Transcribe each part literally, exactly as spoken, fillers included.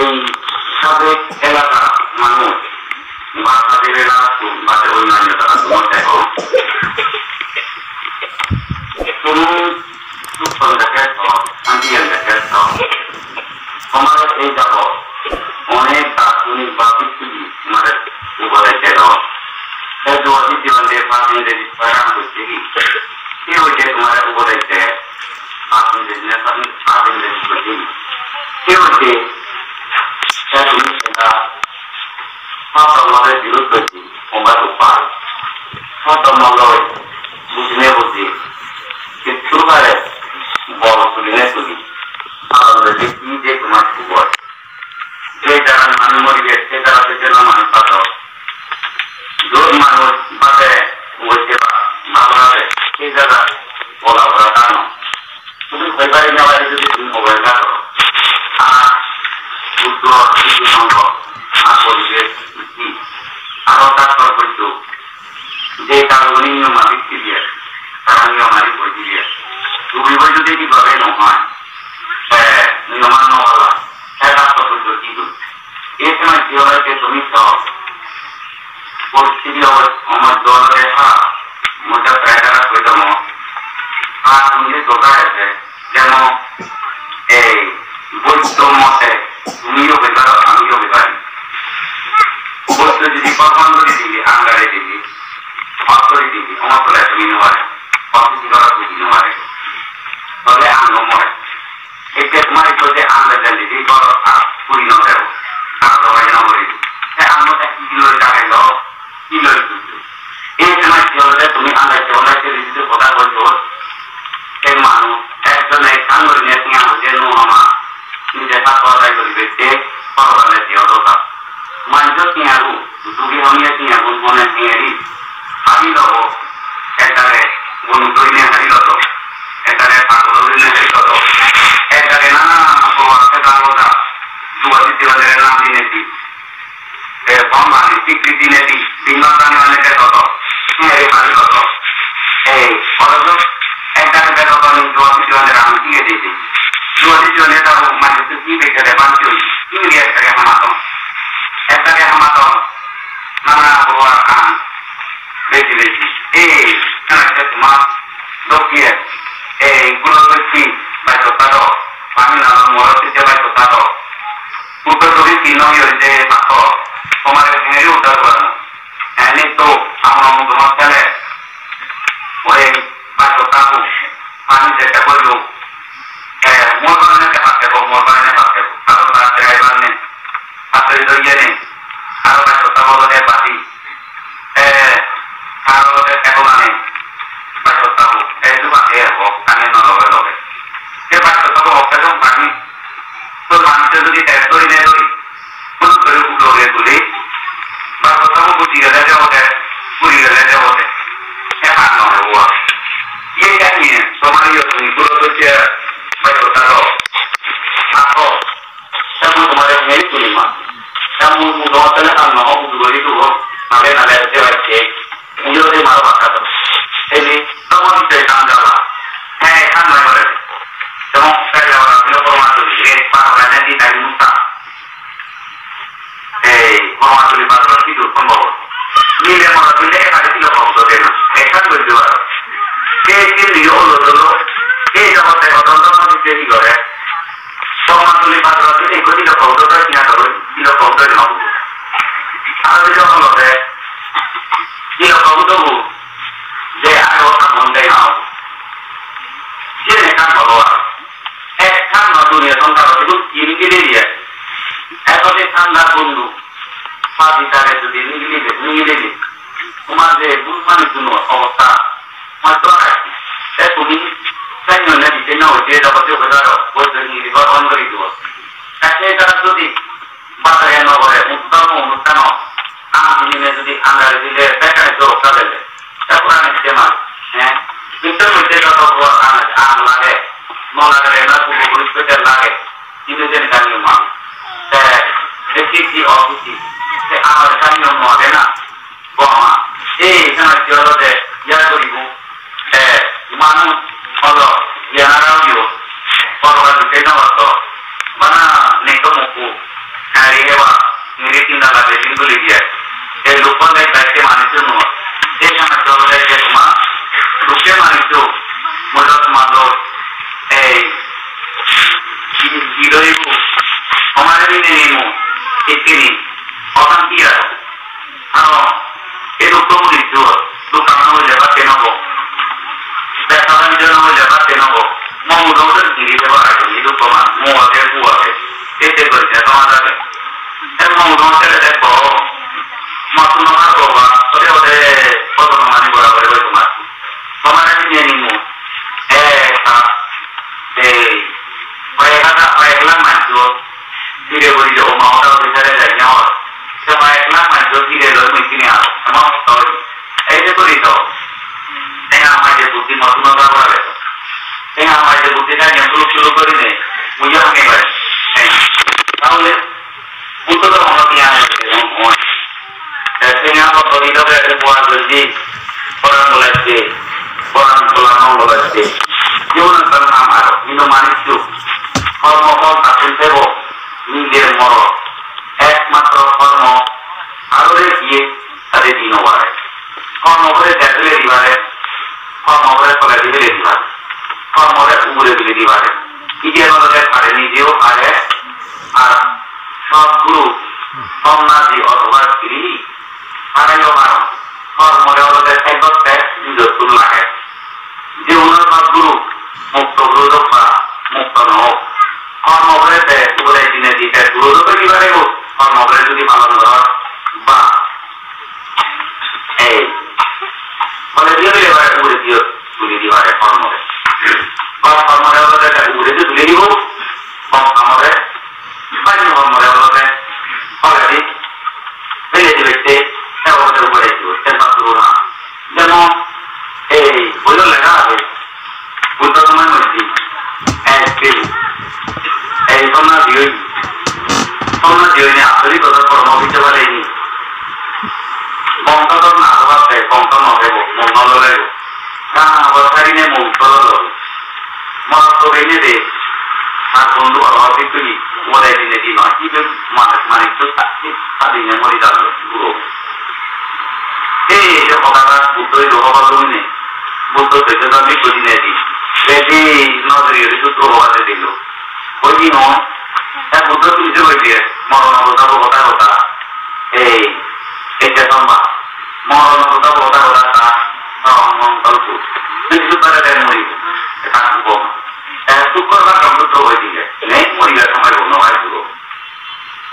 Ei sajek elakar manuj ba sajek elakar tun ba te onnanyo jagattun degong. Tumi sukkan degesso, santiyan degesso. Tomare ei jabot onek darshonik ba bhikkhuji tomare upodesh dedon. Te Jogabidya Bhante Patanjali Paran gocche hi? Hi hoide tomare upodesh de? Patanjali ne Patanjali gocche hi? Hi hoide? Te tumi seta sat dhormore birud gocche, obar upai. Sat dhormo loi bujine buji, kittu pare bol tuline tuli. Ar je ki je tomar sugor. Je jagat manuj moriye, se jagat se jeno manuj bajo. Jot manuj baje, obosse ba, ba baje, se jagat bola bora dano. Tumi hoi pari na pari jodi tumi obohela goro. Ar Buddho, Buddho Songho, ar poribesh, aro doctor Buddho, je karone niyom mafik diye, tara niyom mafik boi diye. Tumi boi jodi thik bhabe no hoi, te niyom mano wala, te doctor Buddho ki dun? Ei somoy ki olo je tumi so, poristiti obo-, omoddho olode ha, mui ekka prai tara hoi dong, ha, tumi je doga age, jemon ei Buddho mote tumiyo hoi paro, amiyo hoi pari. Buddho jodi bhagwan gori dile, angare dile, bhag gori dile, omottole tumi no pare, bhag gori dile, tumi no pare. Tole ang no more. Ete tomar ikko je ang bejandi di goro ar puri no debo. Ar dobai no gori. Te ang no te ki loi dagelo, ki loi dujo. Ei je maj olode tumi ang bejandi olode se riti hoda boljo. Te manuj ekjon ekkan gori ne tinga hoje no ama. Nije ta hoda gori bette, hoda le dio do ta. Manjo tinga ru. Dugi hamiye tinga gun hone tinga ri. Hari lobo. Ekdare gun doine hari lodo. Ekdare pagol doine hari lodo. Ekdare nana probar se dal oda. Duwa di diwa dare nam dine di. E, bom mani, tikri dine di. Dino tani mane de lodo. Tinga ri hari lodo. Ei, oro jo. Ekdare de lodo ni duwa di diwa dare ami tinga di di. Duwa di diwa dare ta mani tu ki be kare ban tu. Tinga ri ekdare hamato. Ekdare hamato. Nana bor ang beji beji. Ei, nana ke toma dokiye. Ei, gulo doki, bai sotaro. Pani nana moro sije bai sotaro. Uttor doki tino yo je pako. Tomare hengeri uddar gorano. Eni to, amra mudu masale. Oi, bai sotaro. Pani jete boiyo. Eh, mor barane te patte bo, mor barane patte bo. Aro ta driver ne. Patte do ye ne. Aro ta sota bo de badi. Eh, aro de te bo mane. Bai sota bo. Eh, du patte bo. Ani no loge loge. Te bai sota bo okke dong pani. To pani te jodi te dori ne dori. Huduk guri ulo guri tuli, ba kotha buji gele jebode, puri gele jebode. Ekkan nw obo. Iye jani, tomar iye tumi gulo docche, bai kotha do. Ako, tamo tomare meri tuli ma. Tamo mudo tele kan nw, udu guri dugo. Nale nale je bai che. Uyo de maro bata do. Eni, tamo de kan jala. He, kan nw gore. Tamo pele ora, tilo ko ma tuli, re, pa, ora, ne, di, dai, muta. Ei, Borma tuli bazarot sidu sombhob. Mile morot mile ekari kilo kok dode na. Ekkan guri dibar. Ei, ei, ei, olo, olo. Ei, jabot dego, don, don, don, ei, ei, gore. Borma tuli bazarot mile ekko kilo kok dode, kilo kok dode na. Aro kilo kok dode. Kilo kok dode. Je, aro, amon, de, na. Je, ne, kan, bolo, aro. Ekkan no duniya songsarot idu iri gili diye. Eto je thanda bondhu, padi tare jodi nigili de, nigili de. Tomar je bhul manuj gunor obosta, hoyto ar te tumi sanyo ne dite na hoye jabo je hojaro, hoyto nigili ba on gori dibo. Te se tara jodi Bazare no gore, uttamo onusthano, ang hinine jodi angare dile, bekare dorokka dile. Te purani tema, eh? Bitte bitte joto pura ang, ang lage, no lage, na kubo kuris pete lage. Hintu jeni kani ma. Te, te siki ofisi, te amar kani no age na. Boma, ei, sana ki olode, ya guribo. Te, manu, olo, ya na rao yo. Poro ka dute na wato. Bana, ne to muku. Osanti aro. Aro ei dukko murittun dukkan no hoile bhante no obo. Besa banijjo no hoile bhante no obo. Mongol dhoron giri debo aro ei dukko man. Mo age, bu age. Ei se gori de somaj age. Ei mongol dhoron sele de bo. Motun no har boba. Ode ode koto no mani bora bora gori tomar. Tomar ami niye nimu. Ekta. Ei. Hoyek hajar, hoyek lakh manjjo. Dire guri je oma hoda hoda sare jai na hor. Se ba ek lakh manjjo dire loi mui sini aro. Emon hoda hoi. Ei je guri to. Tenga maje buddhi motun no gabora beto. Tenga maje buddhi ta niye suluk suluk guri ne. Mui yo hame bari. Tenga. Tahole Buddho dhormo niye age emon hoi. Te tenga poddoti loge upohar guri di. Poran bolacche. Poran bola mongol acche. Jibon ekkan ham aro. Hintu manuccho. Kormo phol tattun pebo. Nijor morot. Ekmatro kormo arore diye tare di no pare. Kormo gore dejole di pare, kormo gore toledi fele di pare, kormo gore ugure fele di pare. Iyen olode tare nijeyo pare, ar Sadguru, sonnasi othoba giri, tarayo paron. Kormore olode sej gotte nijottun lage. Je uno Sadguru, mukto guru hok ba mukto no hok, kormo gore te ugure dinedi te guru hok pari pare, kormo gore jodi palon goro ba ei, bole diye diye pare, ugure diye tuli diye pare kormore. Ba kormore olode te ugure diye tuli dibo, ba kormore, ba kormore olode, olode, bele dibe te, te olode ugure dibo, te Sadguru na. Jemon ei boiyot lega age, Buddho somoy moddhe ek din ei sonnasi oine, sonnasi oine asorit bojor kormo bidde pare ni. Bongso dor na obatte, bongso no thebo, mongol no lebo. Ranga bor sarine mongol no lebo. Morot to bene de, ar bondhu aro bhikkhu ni, mone dine di noi, ibe manuj manuj to sakti, sadine mori jalo, guro. Ei je hoda Buddho ilo hoba lumine, Buddho sese jodi gojine di, sese nojori gori sutro hoba de dilo. Oi di noi, ta Buddho tui je oi diye, moron hoda hoda hoda. Ei, ei je samba, moron hoda hoda hoda ta, ta mongol tu. Tui je bare de mori, eta ko. Eh, Sukkor ba Brahmaputro hoi dile, nei moribar somoy bono bai puro.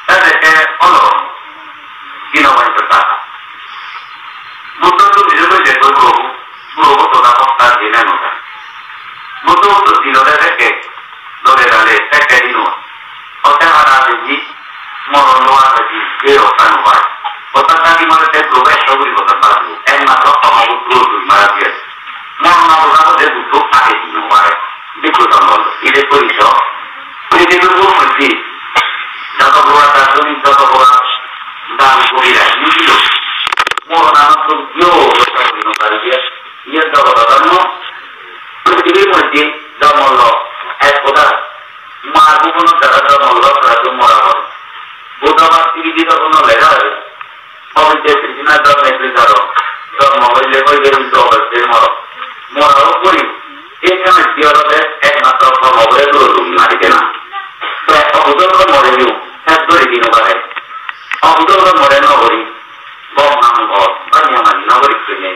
Ta dekhe olo, Dinobanto ta. Buddho to bijo koi dekhe puro, puro to da posta dine no ta. Buddho to dino de dekhe, dole dale, dekhe dino. Ote hara deji, moron lo age ji, je okan bai. Otan ta ki mare te Buddho ekta guri hoda badu. Ekmatro Brahmaputro dui mara diye. Moron lo age je Buddho age ji no bai. Bhikkhu songho, ide kori so. Ide to guru murti. Joto bora ta suni, joto bora dan kori ra. Ni lo. Moron lo to yo, otan guri no bai diye. Iye joto bora no. Prithibi moddhe jonmo lo ek hoda, mar bhubonot jara jonmo lo tara to mora pore. Buddhobad prithibi jonmo lega oi, pobitro Krishna jonmo prithibi jaro, jonmo hoile hoile unto obossoi moro. Mora o pori, ei somoy olode ekmatro kormo gore duro duri mari dena. Te okudol kormo gore yu, hes gori di no pare. Okudol kormo gore no gori, Gom ham gor, baniya mani no gori kene.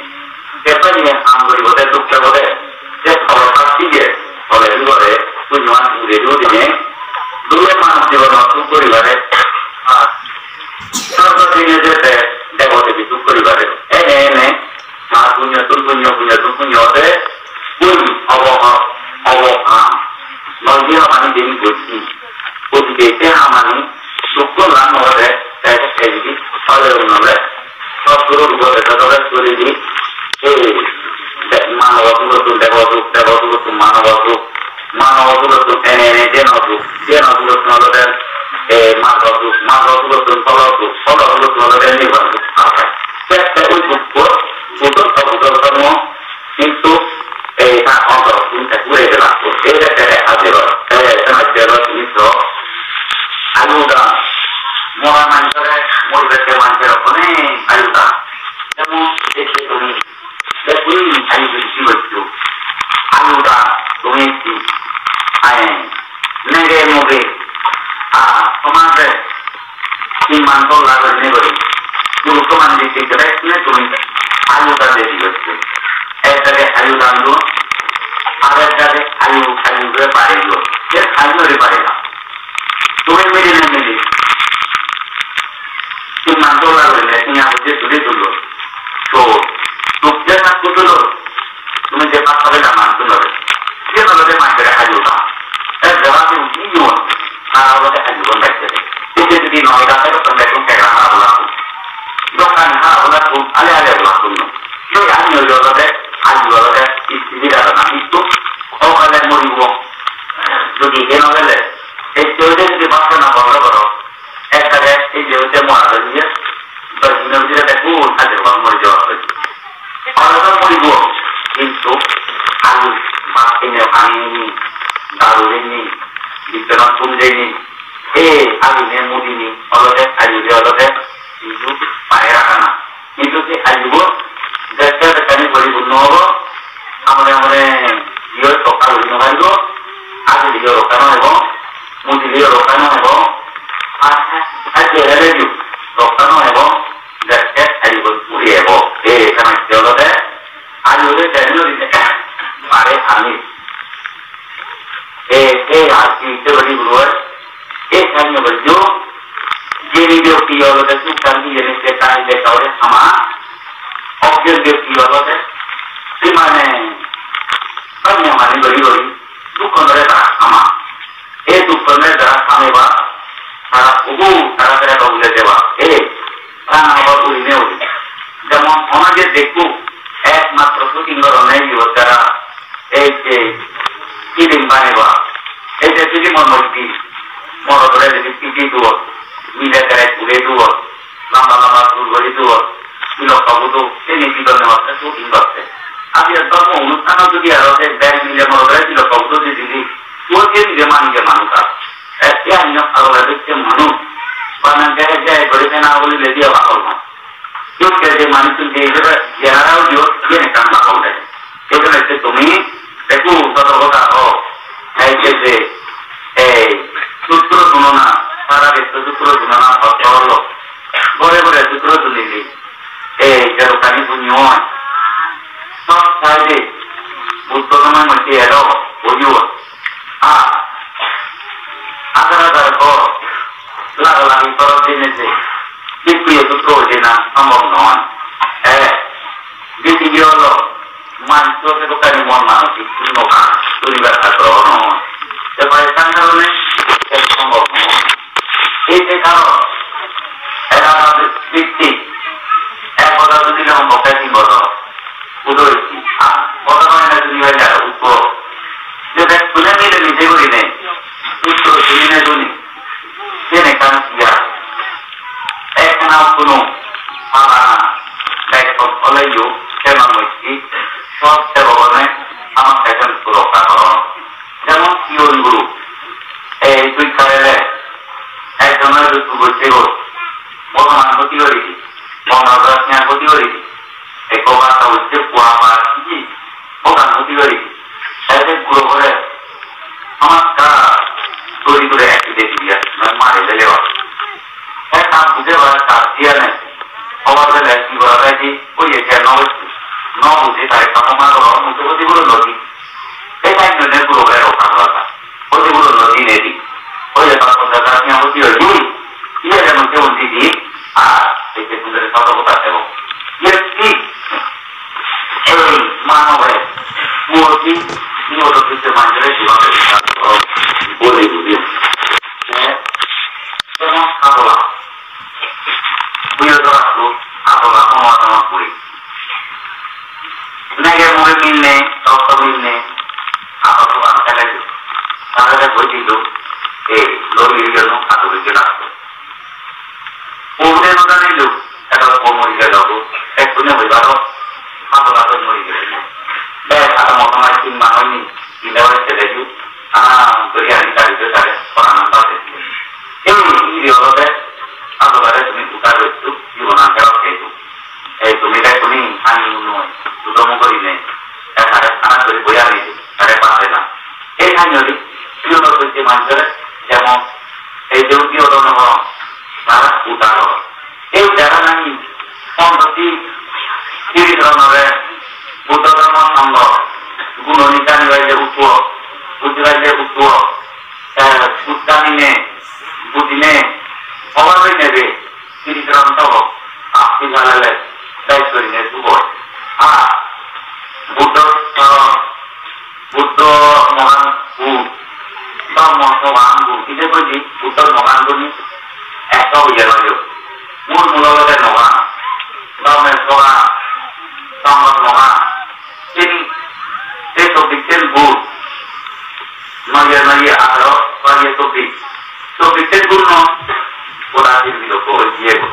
Te baniya ham gori bode, duk de bode. Te tole patti je, tole di bode, punyo an ure di udine. Dule manuj jibon no suk gori pare. Ar sorgo dine je te debo debi suk gori pare. Ene ene, ma punyo tun punyo, punyo tun punyo ode, pun obo ha, obo ham. Noi di hamani deni gojji. Gojji de te hamani Sukko lan ode, te te jodi ole unole, sob guru rupo dega dore guri di, ei, de-, manob surottun debo suk, debo surottun manob suk, manob surottun ene ene jeno suk, jeno surottun olode, e, margo suk, margo surottun pholo suk, pholo surottun olode nirban suk. Te, te ui sukko, sudot obudor dhormo, Hintu ei ta ontorottun te pure gela, ei je tere ajero, te tere ajero tumi so, ayu dan, mora manjore, moribatte manjore onek ayu dan. Jemon ei je tumi, je tumi ayu biddi goccho, ayu dan, tumi ki, ai, nege muge, a, somaje, Iman tolla gurinei guri. Guru somani dikti gede ne tumi ayu dan de dibe. Ek dage ayu dan do, ar ek dage ayu, ayu guri bare do. Ye ayu guri bare na. Tumi mili ne mili. Iman tolla gurinei tumi abu je tuli tulo. So, duk je tak kutulo. Tumi je paat pabe na man tumi. Siyen olode manjore ayu dan. Te jara tumi iyon, tara olode ayu dan dekte. Tumi jodi noi da, te tumi dekte kera ha ola. Dokan ha ola tu, ale ale ola tu. Yo ani olode, ayu olode, isti dara na, istu. O ale moribo. Jodi eno gele, ei jodi jodi basana boro boro. Ek dage ei je hotte mora do niye, dos dino bidire bekkun hajir hor mori jawa hoye. Aro do moribo, hintu alu bhat hine, pani hine, daru hine, bisonot ghum hine, ei alu hine mudi hine, olode alu je olode hintu pare ragana. Hintu se alubo jekke jekkani poripunno obo, amore amore jiyo sokka guri no paribo, aluliyo rokka no obo, mudileyo rokka no obo, ar, ar je hele ju rokka no obo, jekke alubo puri obo. Ei ekkan ecche olode alubo je jani no dine, mare ami. E, e, ar ki ecche bari guru oi. E, sannyo bajjo. Jeni byokti olode suk santi jeni se tai de kaure sama. Oggen byokti olode. Se mane, sannyo mane gori gori. Dukko nore tara sama. E dukko nore tara sama ba. Tara ubu, tara tara ba ule deba. E, Ranga hor urinei uri. Jemon, onaje dekko, ekmatro shooting goronne iyot jara, ei je film baneba, ei je film-or moddhe, morodore jodi piji duon, mile dress uri duon, lamba lamba chul guri duon, tilok kabudo, seni bidonne hotte shooting gotte. Aji ekbar onusthanot jodi aro se bek mile morodore tilok kabudo di dili, iyot je nije manje manuj ar. Ek, ei anyo agole docche manuj, bana jai jai guri pena uli ledi awa kolma. Iyot je manuchchun je ijebe jena aro iyot, iyen ekkan bagol de. Ei jone se tumi ekku sotorkota o, ei je je, ei sutro sunona, sara bekko sutro sunona ortho holo. Ghore ghore sutro sunili, ei je rokkani punyo oi. Sob saide Buddho dhormo moddhe elo, bujo. Ah, hajar hajar ghor, lagh lagh ghor dinei je, bhikku sutro jena sombhob noi. Eh, ditiyo olo, manjo sedokkani mon manosik unnogan guribar agroho noi. Te pai san karone, te sombhob noi. Ei je karon, elaka bhittik, ek bojor jodi lom bokke tin bojor, udo oiye. Ah, bojor mane jodi oi jai, utto. Je bekkune mile mije gurinei, utto sini ne juni. Siyen ekkan iya. Ekkana hono pagana, bekkun oleyo, seba moitti, sob sebokone, hamakkai sen surokka goron. Jemon sigon guro, ei tui karele, ekjonor rutu gocche go, bodonan goti gori di, bondo gora siyan goti gori di, ekko bata gocche, bua bua siji, bodonan goti gori di, ete guro gore, hamakkai gori gore accident diya, noi mari dele ba. Te ta buje ba ta diya nei. Obar bele hi gora jai di, oi ye ke no bujje. No buje ta ekka homa goro, mui to bujji goro no di. Te ta inno ne guro bele oka gora ta. Bujji goro no di ne di. Oi ye ta konda ta siya bujji oi di. Iye re mui to undi di. A, ete sundore ta to kota debo. Ye di. Ei, mano bele. Muoti, muoto kise manjore jiba bele. Boli bujji. Te Jemon adola. Buiyo doratto adola, tomo adola bui. Nege mui minne, rokto minne, adola dogan tele do. Tara de boi dido, e, lori yo no, adola je lagto. Ude no dani lo, eta ko mori gelo go, ekune hoi baro, adola to mori gelo. Be, adola mo tomar tin mano ni, tin dawai tele do. Ah, guri ami gari goi gari porana bade. Ei, iri olode, adolare tumi uddar goccho, jibonan phero pedo. Ei, tumi bekkune hani unoi, sudomo gurinei, ekare hana guri boi ami, ekare bade na. Ei hani ori, iri olode je manjore, jemon, ei je uddar no gorong, Tara udaro. Ei udaro nani Santi Sri Dhormore Buddho Dhormo Sangho gunoni jani paile uttuo, buji paile uttuo, eh, buddha nine, bujine, obar hoi nebe, Sri Dhormo Sangho, apni jalale, dai sorine subo. Ah, Buddho, ah, Buddho mohan gu, Dhormo mohan gu, ide koi di, Buddho mohan gu ni, ekso hoye loyo. Mul mul olode mohan, Dhormo mohan, Sangho mohan, sini, se topic ten gu, noye noye adaro, noye topic. Topic ten gu no, oda sini lo ko diye go.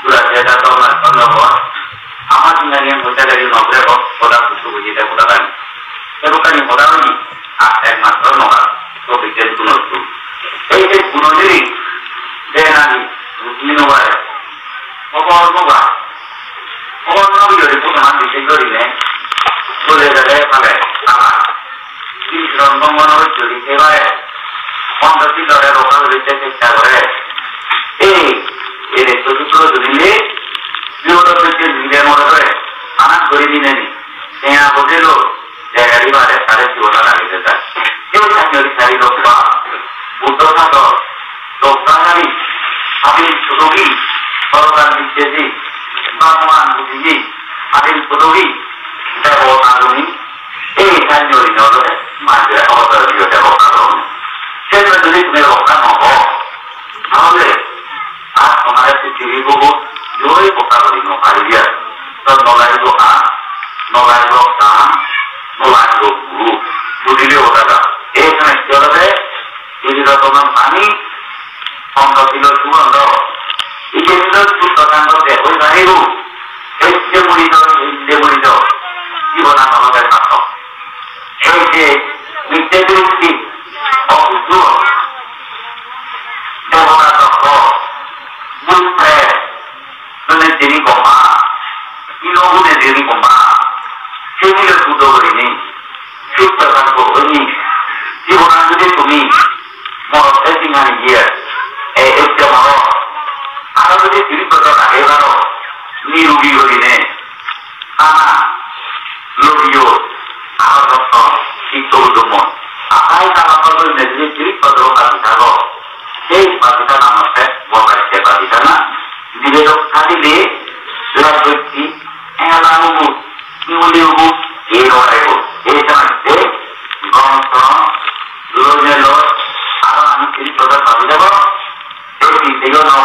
Sura jeda Dhormo, Dhormo mohan, ama singani mohan jada yo no bre go, oda kutu buji de oda kan. Te bukan ni hoda hoi, a ekmatro noga, to bidden guno tu. Ei je guno jodi, je nani, bujhi no pare, hobor no pare, hobor no pare, jodi kono mani bidden gori ne, chole gele pale, ama, Iswor bongor jodi se pare, Ponchosil lore roka gori te chesta gore. Ei, ere to sutro jodi le, bihodo bidden jodi mone gore, anak gori dine ni, tenga bojelo, jagari bare tare jibon lagei de tar. Ei sanjori sari lokpa, Buddho sadhok, lokpa sari, hadin sudogi, bhagwan biddesi, bhagwan budhiji, hadin sudogi, debota guni, ei sanjori olode manjore obotar diye debota guni. Seno jodi tumi lokpa no ho, tahole ar tomare prithibi bugot joi bokta guri no paribe ar. To no lagibo ar, no lagibo dan, no lagibo guru. Bujile o dada. Ei sene hi olode, Sri Rotana bani, Ponchosilor sugondho. Ije silo sutto sangho de oi paribo. Ei je muri do, ei je muri do. Jibon an olode sarthok. Ei je mitte dukki, obuddho, debota dokko, bhut pret, nune jeni goma, ino gune jeni goma, seni loi pujo gurinei, sutto sangho oinei, jibonan jodi tumi morot te singani diye, ei ecche moro, aro jodi tiris bojor age paro, nirogi gurinei, Ana, lobiyo, aro jotton, chitto udomon. Akai tala pagol nejri jirit padro padita go. Sei padita namaste, bobaste padita na. Dire rok thadile, lajjotti, ela ubu, niuli ubu, ei rok arebo. Ei janatte, gom song, loi melo, aro ami jirit padro padita go. Ei tinte yo no